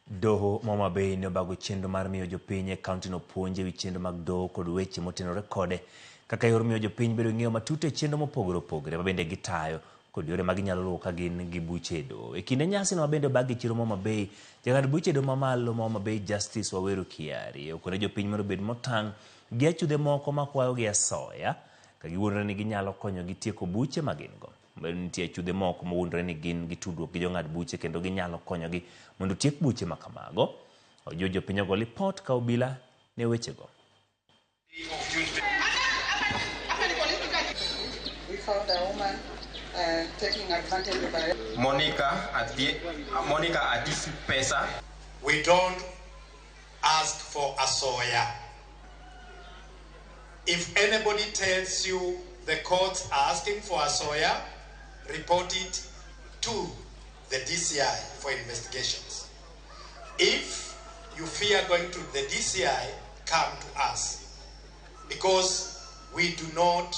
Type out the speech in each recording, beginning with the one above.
Doho ma Homa Bay ne obago chenro mar miyo jopiny e kaontino puonj ewi chenro mag doho kod weche motenore kode kaka yor miyo jopiny bedo gi ng'eyo matut e chenro mopogore opogore ma bende gitayo kod yore ma ginyalo luwo ka gin gi buche e doho. E kinde nyasino ma bende obag e chiro ma Homa Bay, jang'ad buche e doho mamalo ma Homa Bay Justice Waweru Kiarie okone jopiny mondo obed motang' gi achudhe moko makwayogi asoya ka giwuondore ni ginyalo konyogi tieko buche ma gin go. Omedo ni nitie achudhe moko mowuondore ni gin gi tudruok gi jong'ad buche kendo ginyalo konyogi mondo otiek buche ma kamago. Ojiwo jopiny ogo lipot ka obila ne wechego. We found a woman taking advantage of her. Monica Atie, Monica Atis Pesa. We don't ask for asoya. If anybody tells you the courts are asking for asoya, report it to the DCI for investigations. If you fear going to the DCI, come to us. Because we do not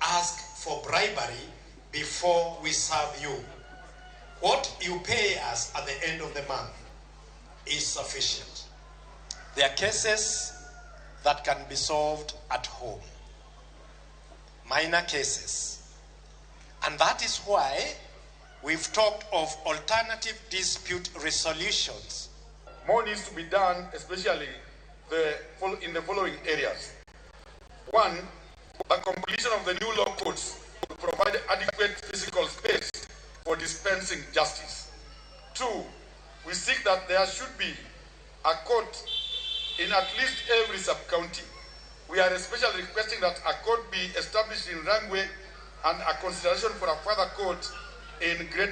ask for bribery before we serve you. What you pay us at the end of the month is sufficient. There are cases that can be solved at home, minor cases. And that is why we've talked of alternative dispute resolutions. More needs to be done, especially in the following areas. One, the completion of the new law codes to provide adequate physical space for dispensing justice. Two, we seek that there should be a court in at least every sub-county. We are especially requesting that a court be established in Rangwe and a consideration for a further court in Greater